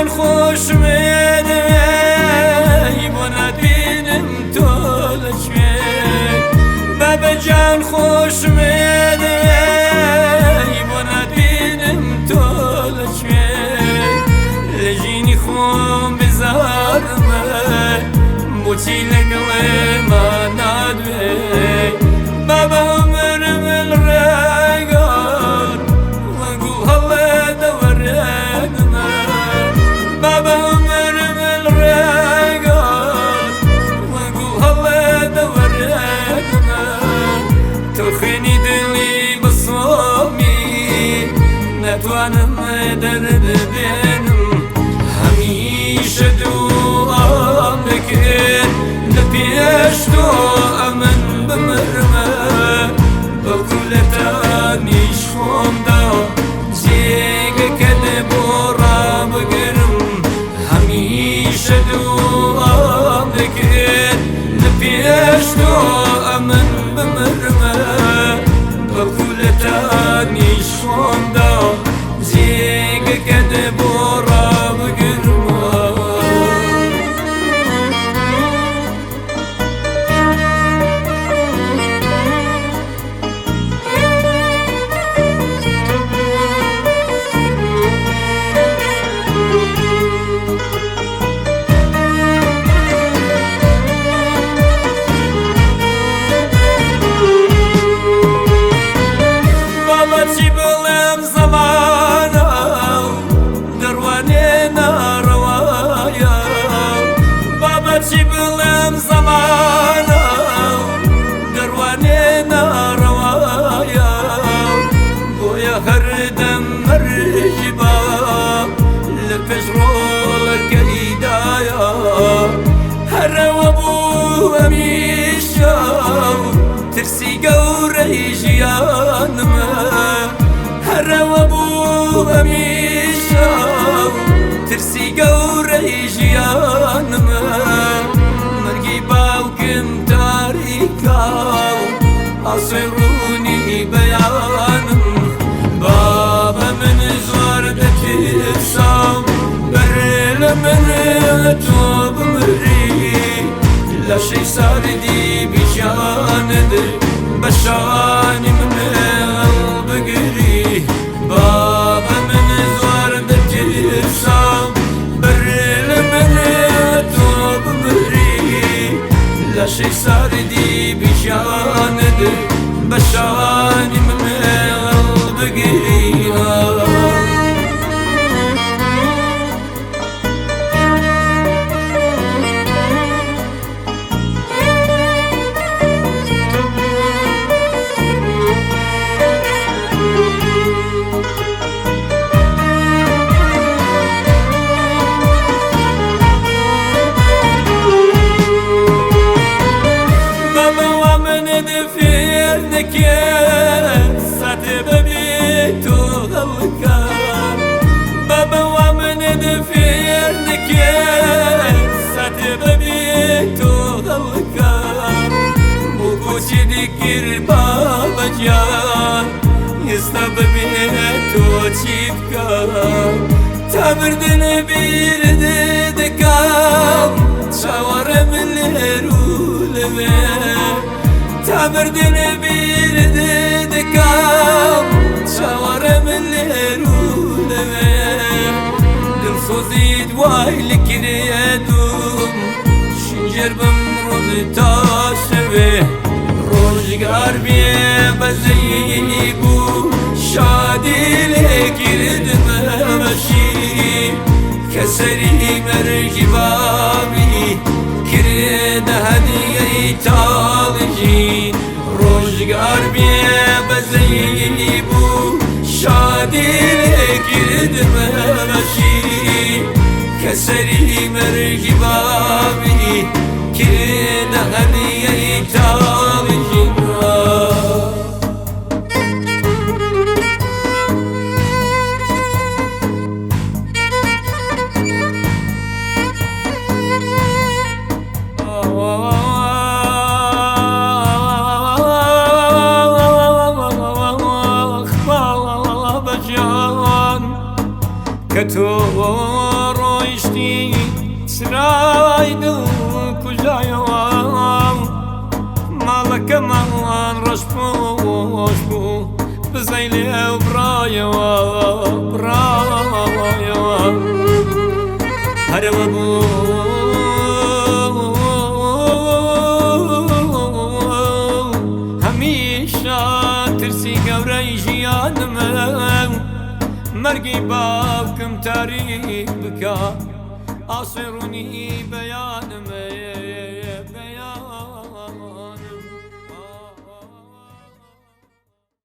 جان خۆشم دەوێی بۆ نابینم تۆ لەکوێ بابە جان خۆشم دەوێی بۆ نابینم تۆ لەکوێ لە ژینی خۆم بزارمە بۆچی لەگەڵێما نادوێ بابە عمرم ڕێگان وەگوڵ هەڵێ دەوەرێنمە بابە عمرم ڕێگان وەگوڵ هەڵێ دەوەرێنمە تۆ خوێنی دڵی بسۆمی نەتوانم دەرد بێنم هەمیشە دوعام دەکرد لە پێش تۆ ئەمن بمرمە بەڵکو لە تانیش خۆمدا جێگەکەت بۆ ڕابگرم هەمیشە دوعام دەکرد لە پێش تۆ ئەمن بمرمە بەڵکو لە تانیش خۆمدا جێگەکەت بۆ ڕابگرم. بابا چی بڵێم زەمانە دەڕوانێ ناڕەوایە بابا چی بڵێم زەمانە دەڕوانێ ناڕەوایە بۆیە هەردەم مەرجی با لە پێش ڕۆڵەکەیدایە هەرەوە بوو هەمیشە ترسی گەورەی ژیانمە هەرەوە بوو هەمیشە ترسی گەورەی ژیانمە مەرگی باوکم تاریکا ئاسۆی ڕوونی بەیانم بابە من زۆر دەترسام بەر لە من تۆ بمری لەشەی ساردی بیژانت بە شانی من بگری بابە من زۆر دەترسام بەر لە من تۆ بمری لەشەی ساردی بیژانت بە شانی من بگری. بابا ومن دفير دكير ساتي ببيتو غلكان بابا ومن دفير دكير ساتي ببيتو غلكان بوكوشي دكير بابا جان يستا ببيتو چیبکان تا مردن بیر دکام چاوەڕێم لێرو لەوێ تا مردن بیر دکام چاوەڕێم لێرو لەوێ دڵسۆزی دوای لکرێدوم شینجەر بم ڕۆژ تا شەوێ ڕۆژگار بێ بەزەیی بوو شادی لێکردمە بەشی کە سەری مەرگی بابی کرێدە هەدیەی تاڵژین ڕۆژگار بێ بەزەیی بوو شادی لێکردمە بەشی کە سەری مەرگی بابی کرێدە هەدیەی تاڵژین. کە تۆ ڕۆ خۆشی چرای دڵ کوژایەوە، ماڵەکەمان ڕەش پۆش بوو، بزەی لێو بڕایەوە بڕایەوە. هەرەوە بوو هەمیشە ترسی گەورەی ژیانمە، مەرگی باوکم تاریک بکە ئاسۆی ڕوونی بە